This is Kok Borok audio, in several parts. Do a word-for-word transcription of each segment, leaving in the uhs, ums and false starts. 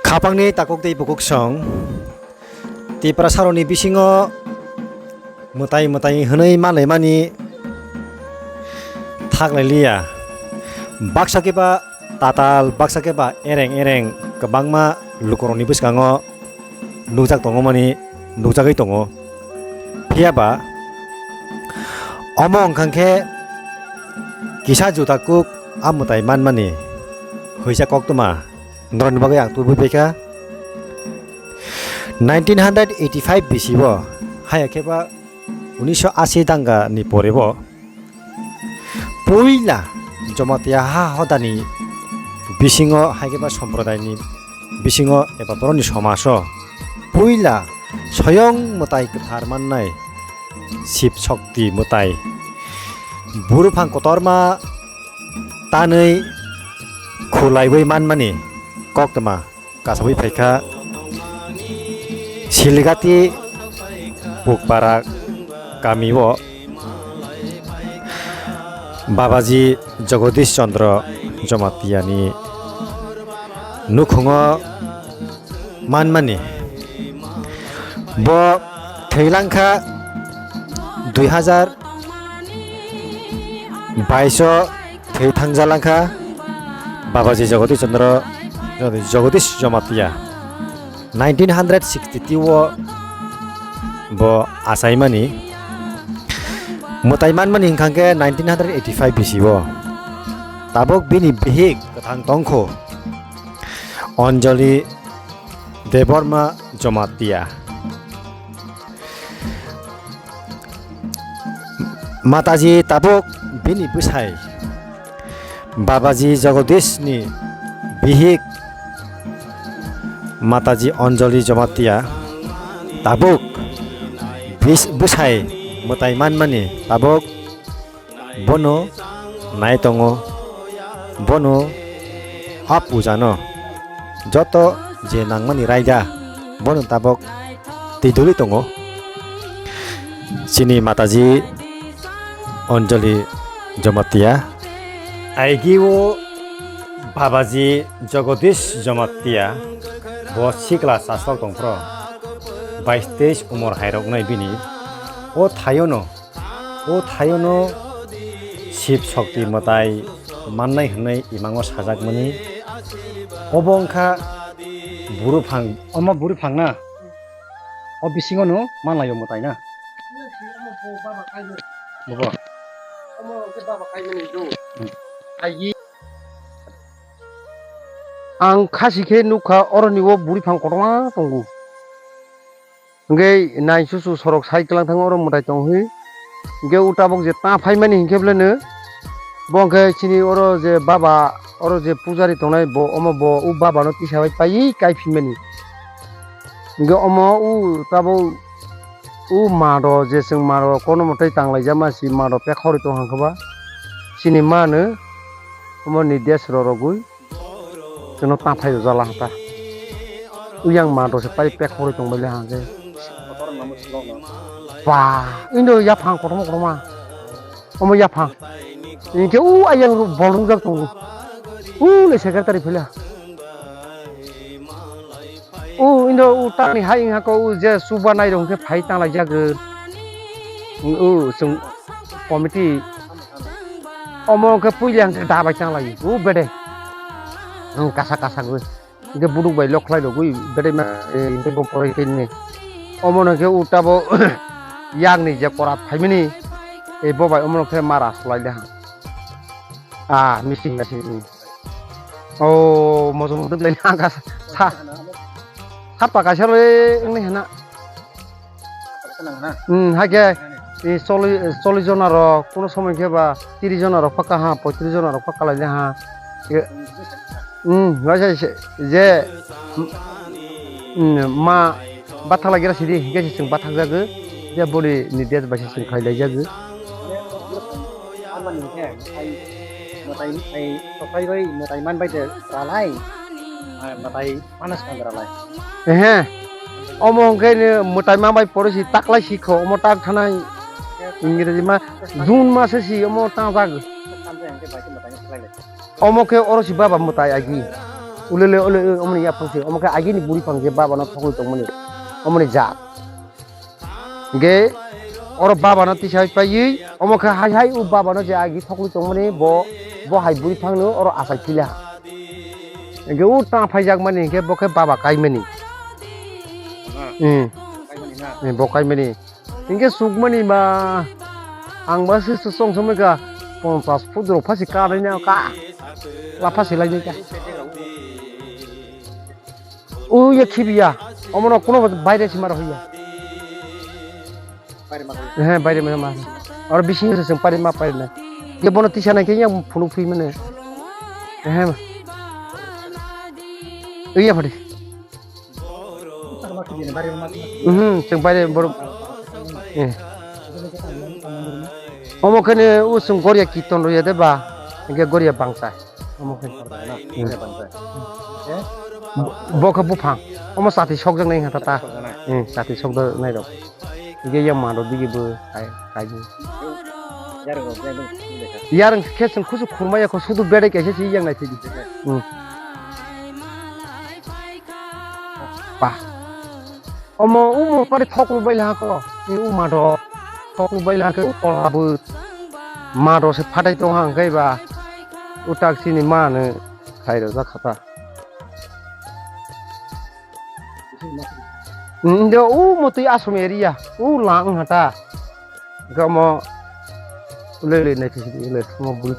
Khapangni takhuk tei bukhuk song Tiprasarokni bisingo mwtai mwtai hwnwi manlaimani thak lai liya. Baksa khe ba tatal, baksa khe ba ereng ereng kwbangma lukurokni bwskango nukjak tongmani nukjagwi tongo. Phiya ba omo wngkha khe kisa juda kuk a mwtai manmani hwisa koktwma norokni bagwi ang tubui paikha. Nineteen hundred eighty-five bisi o haya khe ba unisho ashi danga ni pore bo puila Jamatia ha hodani bisingo hai khe ba somprodai ni bisingo eba borokni somaj o puila soyong mwtai kwthar mannai Shib Shakti mwtai buruphang kotorma tanwi khulaiwi manmani koktwma kasawi phaikha Siligati Pukpara kamio Babaji Jagadish Chandra Jamatiani nukhungo manmani. Bo thwilangkha dui hazar bais o thwi thangjalangkha Babaji Jagadish Chandra, Jagadish Jamatia. Nineteen hundred sixty-two o bo achaimani mwtai manmani hwnkha khe nineteen hundred eighty-five bisi o. Tabuk bini bihik kwthang tongkho Anjali Debbarma Jamatia. Mataji tabuk bini bwsai Babaji Jagadish ni bihik Mataji Anjali Jamatia tabuk bis-, bwsai mwtai manmani tabuk bono nai tongo, bono a puja no joto je nangmani raida bono tabuk twi doli tongo. Chini Mataji Anjali Jamatia. Aigi o Babaji Jagadish Jamatia. Bo sikla chasok tongphro. Bais teis umor hairok nai bini. O thayono, o thayono Shib Shakti mwtai mannai hwnwi imango sajakmani. Obo wngkha buruphang, omo buruphang na? O bisingo no manlaio mwtai na? Bobo. Ang khasi khe nukha oroni o buruphang kotorma tongo. Hwnkhe nai susu sorok sai kwlang thango oro mwtai tong hi. Hwnkhe o tabuk je ta phaimani hinkhe beleno bo hwnkhe chini oro je baba oro je pujari tongnai bo omo bo o baba no tisa bai paiwi kai phimani. Hwnkhe omo o tabuk o mado je chwng mado kono mwtai tanglaijak ma si mado pek khorwi tong hwnkhe ba chini mano omo ni des rorogwi. Chwngno ta phai rwjak la ta. Uyang ma dose pai pek khorwi tong bai le hang khe. Ba, indo yaphang kotorma kotorma. Omo yaphang. Inkhe u ayang ru bol rungjak tongo. U le secretary phila. U indo u tani hai wngkha ko u je chuba nai rok khe phai tanglai jagwi. U chwng committee. Omo hwnkhe puila hwnkhe da bai tanglai o bede. Ang kasa kasa gwi. Hwnkhe buduk bai lok khlai rogwi bede ma, eh, hwnkhe bo poroi khe nini. Omo hwnkhe uta bo yakni je korat phaimani. Eh, bo bai omo hwnkhe mara slai le ha. Ah, missing message ni. Oh, mojong mojong le nang kasa. Sa. Sapa kaisa le wngni hena. Hmm, hai khe, eh, chollish, chollish jona rok, kuno somoi khe ba tiris jona rok pha kaha, poitris jona rok pha kalai le ha. Hmm, waisa se, je, hmm, ma bathak lai gira sidi, hingke se chwng bathak jagwi, je boni ni date bai se chwng khai lai jagwi. Amani hingke, ai, mwtai, ai, sokai bai mwtai man bai de ralai, ai, mwtai Manas Chandra lai. Ehe. Omo hwnkhe ni mwtai ma bai pore si tak lai si kho, omo tak thanai Ingreji ma June mase si omo tangjak. Omo khe oro si baba mwtai agi. Ulele, ule, ule, omoni yaphang se, omo khe agini buri phang je baba no thokwi tongmani, omoni jat. Hingke oro baba no tisai paiwi, omo khe hai hai o baba no je agi thokwi tongmani, bo, bo hai buri phang no oro achai pila. Hingke o ta phaijak mani hingke bo khe baba kaimani. Hmm. Hmm, bo kaimani. Hingke sukmani ma ang ba se song somoi ka ponchas foot rok phasi ka nai na ka. La phasi lai nai ka. O ya khibiya. Omono kuno baire si maro hoya. He, baire ma ma. Oro bising se seng pari ma pari na. Ye bono tisa nai ke yang phunuk phi mane. He. Iya phadi. Mhm, chwng baire borok. Eh. Omo khe ne o chwng goria kirtan roya de ba, hingke goria bangsa. Omo khe. Bo khe buphang. Omo chati sokjak nai hata ta. Eh, chati sokjak nai rok. Hingke yang maro digi bo kai, kai. Yareng khe chwng kusu khurmaya kho sudu bedai kaisa si yang nai thidi. Hmm. Pa. Omo umo pari thoklu bai laha ko. Ni uma do. Thoklu bai laha ke kola bu. Ma do se phatai tong hang kai ba. Utak sini ma ne khai ro jak khata. Inde u motwi asom area u lang hata. Gamo lele nai thisi le mo bul.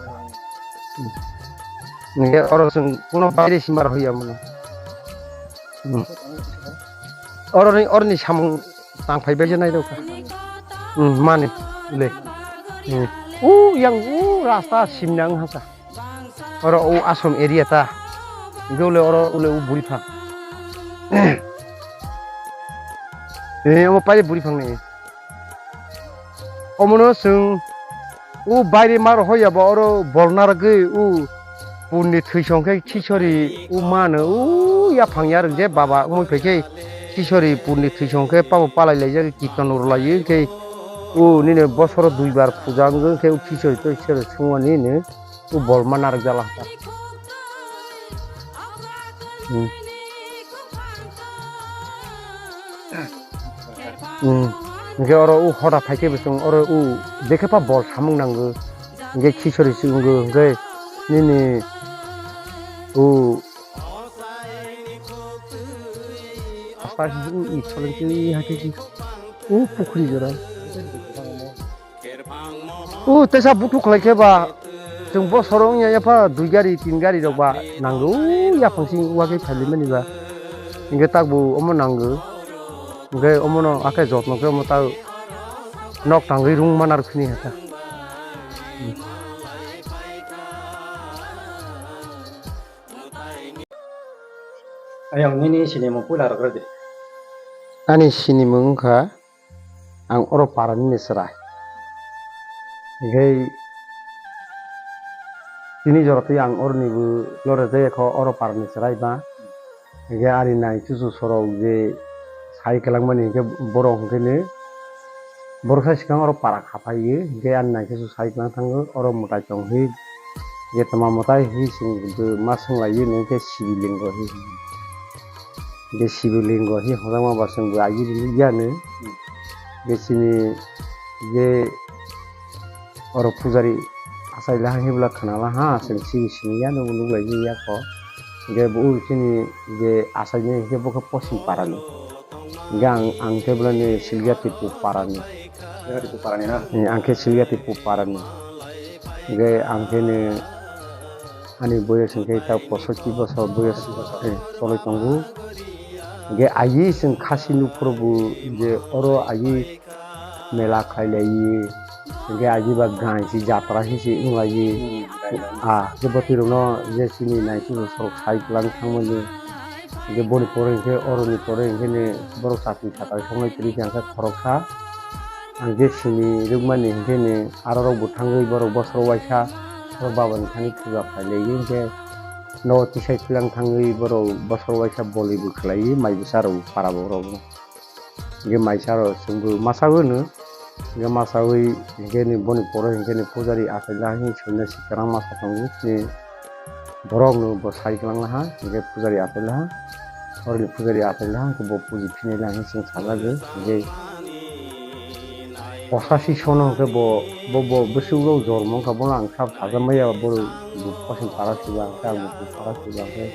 Nge oro sung kuno baire simar hoya mo. Oro ni, oro ni samung tang phai bai je nai rok. Mani le. U yang u rasta simnang hata. Oro o Asom area ta. Hingke ule oro ule o buri phang. Eh, omo paire buri phang ni. Omono chwng o baire maro hoya bo oro bol narwgwi o purni thwisong khe Sisori o mano o yaphang yarwng je baba wngwi phai khe Sisori purni thwisong khe pabo palai laijak kirtan rwlaiwi khe o nini bosoro duibar puja wngwi khe o Sisori to Sisori sungmani hwnwi. O bol ma narwk jala hata. Hmm. Hmm. Hingke oro o hoda phaikhe bo chwng oro o bekhe pa bol samung nango. Hingke Sisori se wngo hingke nini o o pukhri jora. O teisa buthuk khlai khe ba, chwng bosoro wngya yapha dui gari, tin gari rok ba nango, o yaphang sing uagwi phailai mani ba. Hingke takbo omo nango. Hingke omono akhe jotno khe omo ta nok tangwi rung mana rw phini hata. Ayang nini sinimung puila rwkra di. Ani sinimung wngkha. Ang oro parani ni chwrai. Hingke tini jora twi ang oroni bo lore jaya kho oro parani chwrai ba. Hingke ani nai chuchu sorok je sai kwlangmani hingke borok hingke ni borok sai swkang oro para kha phaiwi hingke ani nai chuchu sai kwlang thango oro mwtai tong hi je toma mwtai hi chwng ma swng lai hingke sibilingo hi. Hingke sibilingo hi hwnjakma ba chwng bo agi rwliya ni. Hingke chini je oro pujari achai laha hibla khna laha chwng sibi simi ya nw nuklai ya kho. Hingke bo chini je achai ni hingke bo khe posim para ni. Hingke ang, ang khe bolani Silga Tipu para ni. Silga Tipu para ni na? Eh, ang khe Silga Tipu para ni. Hingke ang khe ni Ani boyos hingke ta posotti bosor boyos, eh, choloi tongo. Hingke ayi chwng khasi nuphuru bo je oro ayi mela khailaiwi, hingke ayi ba gansi jatra hinsi wnglayi. Hmm, ah, je bwtwi rokno je chini naiching rok sai kwlang thangmani. Hingke boni pore hingke oroni pore hingke ni borok chakri sakari songlai kwrwi khe ang khe khoroksa. Ang khe sini rwkmani hingke ni aro rok bo thangwi borok bosor waisa borok baba ni thani puja khailaiwi hingke nogo tisai twilang thangwi borok bosor waisa boli bo khlaiwi mai bwsa rok para borok bo. Hingke maisa rok chwng bo masa bo hwno hingke masawi hingke ni boni pore hingke ni pujari achaila hing soina si kwrang masa tongo ni. Borok no bo sai kwlang laha, hingke pujari atai laha. Oroni pujari atai laha, hingke bo puji phinai laha, hingke chwng salagwi, hingke Pochási sono hingke bo, bo, bo bwswk rok jormo wngkha, bono ang sab sajak maya, borok bo kosong para siba, hingke ang bo para siba, hingke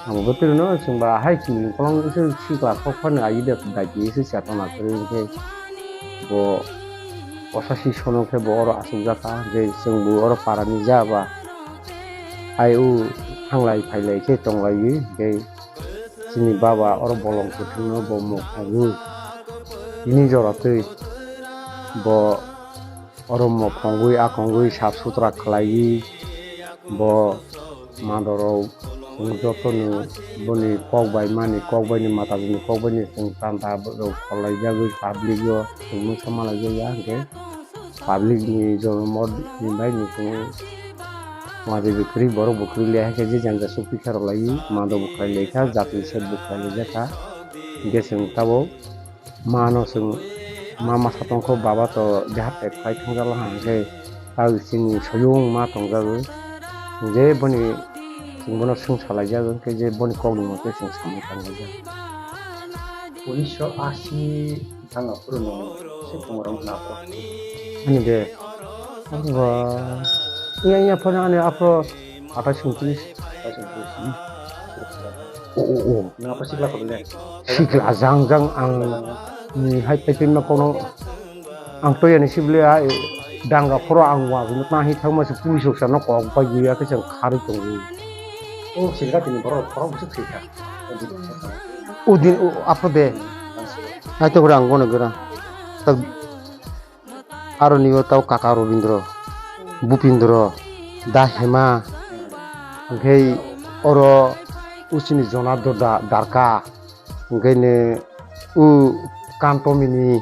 ang bo twino chwng ba hai kiring kolong bwswk sikla kok phano ayi de, daiki bwswk chetona kwrwi, hingke bo Pochási sono khe bo oro achukjak kha, hingke chwng bo oro para ni ja ba hai o thanglai phailai khe tonglaiwi, hingke chini baba oro bolong kwthwngno bo mokholwi tini jora twi bo oro mokhongwi akhongwi sap sutra khlaiwi bo mandorok chwng jotono boni kok bai mani kok bai ni mata bini kok bai ni chwng tanta rok khorlai jagwi public o chwng mungsa malai jak ya hwnkhe. Public ni jono mod ni bai ni chwng waje bwkrwi borok bwkrwi le hai khe je jang ja sukti khe rw lai mado bwkhlai lai kha jatwi set bwkhlai lai jak kha hwnkhe chwng tabuk mano chwng ma masa tong kho baba to jahat tek khai thang jak hwnkhe tabuk chini soyung ma tong jago hwnkhe boni chwng bono swng salai jak hwnkhe je boni kok ni mote chwng samung tang lai jak. Unisho asi. Thang aphuru no se pungo rang na aphuru. Ani de. Aphuru ba. Iya iya phone ani aphuru atai sungtris. Atai sungtris. Hmm. O o o. Nang apa sikla ko bele? Sikla jang jang ang ni hai paitin ma kono ang to yani sibli a danga phoro ang wa no ta hi thang ma se pui sok sa no kok pai ya ke chang khari tong. O sikla tini borok borok bisi sikla. Udin u aphuru de. Hai to gura ang bono gura. Tak aroni o tau kaka Robindro, Bupindro, Da Hema, hwnkhe oro usini Jonador da Darka, hwnkhe ne u Kantomini,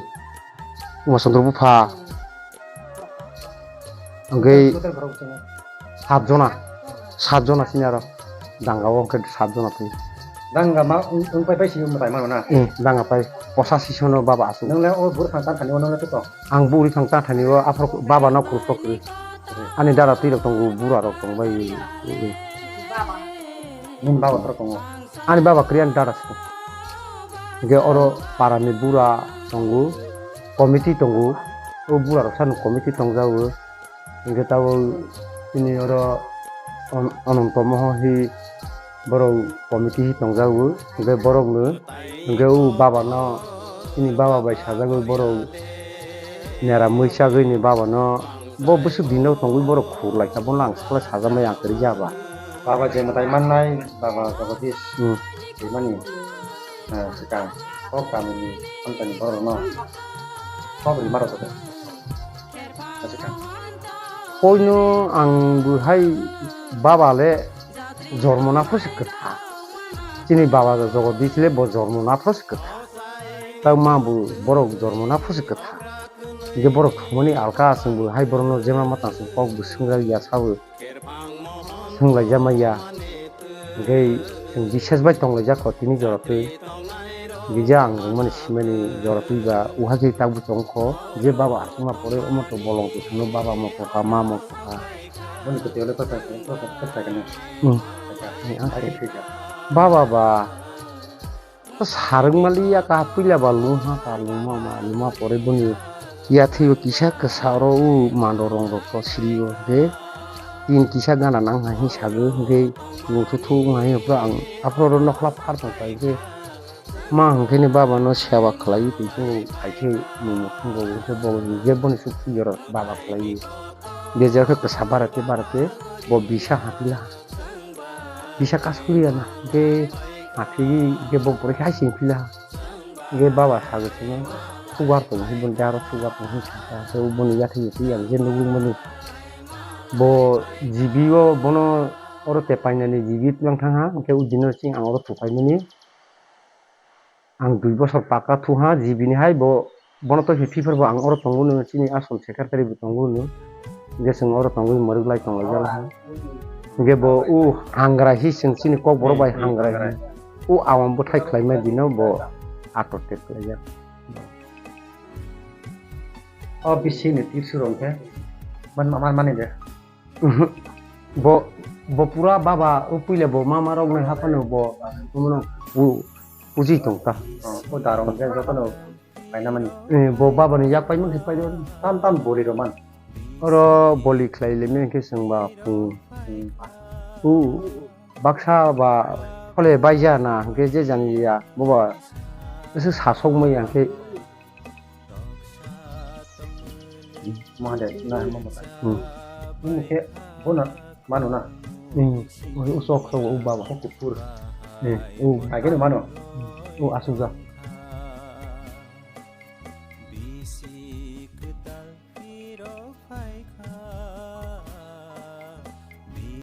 Umasondro bupha, hwnkhe sat jona, sat jona sini aro danga o hwnkhe sat jona twi. Danga ma wng pai pai si mwtai mano na? Danga pai posa sisono baba asuk. Nang le o bur thang thani o nang le to. Ang buri thang ta thani o aphor baba no khuruk tok kwrwi. Ani dara twi rok tongo bura rok tong bai. Nini baba khorok tongo. Ani baba kwrwi ani dara se. Hingke oro para ni bura tongo, committee tongo. O bura rok sano committee tong jago. Hingke tabok chini oro on-, Ononto Moho hi borok committee hi tongjago, hingke borokno hingke o babano chini baba bai sajagwi borok nera mui chagwini babano bo bwswk dino tongwi borok khurlaikha, bono ang sakla sajamai ang kwrwi jaba. Baba je mwtai mannai, baba Jagadish Hmm. Rimani, eh, swkang o kamini phanchani borokno kok rima rwjago. Koino ang bo hai baba le jormo naphro se kwtha. Chini baba Jagadish le bo jormo naphro se kwtha. Tamo bo borok jormo naphro se kwtha. Hingke borok thumani alka chwng bo hai borokno jema matang chwng kok bo swngjak ya sabo. Swnglai jamai ya. Hingke chwng bisas bai tonglaijak kho tini jora twi. Gija ang rwngmani simani jora twi ba uha khe tabuk tong kho je baba achukma pore omo to bolong kwthwngno baba mo kwkha ma mo kwkha. Boni kwtwi ole kwthai kwthai kwthai kwthai kwthai. Hmm. Kwthai. Ni ang Hai se. Kwthai. Baba ba. Sarwng mali ya ka puila ba lungha ka lungma ma lungma pore boni yathwi o kisa kwsa oro o mando rong rok to siri o hwnkhe tin kisa gana nang hai hwnwi sago hwnkhe nungthuthu wng hai hwnkhe ang aphuru oro nokla phar tong kha hwnkhe ma hwnkhe ni baba no seba khlaiwi tongkhe hai khe mung mukhang rok hwnkhe bo je boni sukphi oro baba khlaiwi bejak khe kwsa barate barate bo bisa hapila. Kisa kasuri ya na, hingke aphigwi hingke bo borok hai sing phila. Hingke baba sago sino sugar tong hi boni aro sugar tong hi saka. Hingke boni yathai yathai yang je nugwi mani. Bo G B o bono oro te painani G B tlang thang ha, hingke o dino ching ang oro tupai mani. Ang dui bosor paka thuha G B ni hai bo, bono to hiphai pherbo ang oro tongo no chini asol secretary bo tongo no. Hingke chwng oro tongwi mwrwk lai tong lai jala hai. Hingke bo o hangra hi chwng chini kok borok bai hangra hi. O awang bwthai khlai ma dino bo ator tek khlai jak. O bisi ni tirsu rong khe man, man, mani de. Bo Bo pura baba, o puila bo mama rok nai haphano bo, omono u, uji tong ta. Oh, o darong je jotono paina mani. Eh, bo baba ni yak paima khe paida. Tam tam boli rok man. Oro boli khlai le me khe chwng ba phung. Hmm. U baksa ba phole baija na hwnkhe je jani ya bo ba ese sasok mai ya khe. Mahadev, na, ma, ma, Hmm. Ini se, bona, mano na. Hmm. O, o sok sok, o baba. Sok kupur. Hmm. O. Ageno mano. O asuja.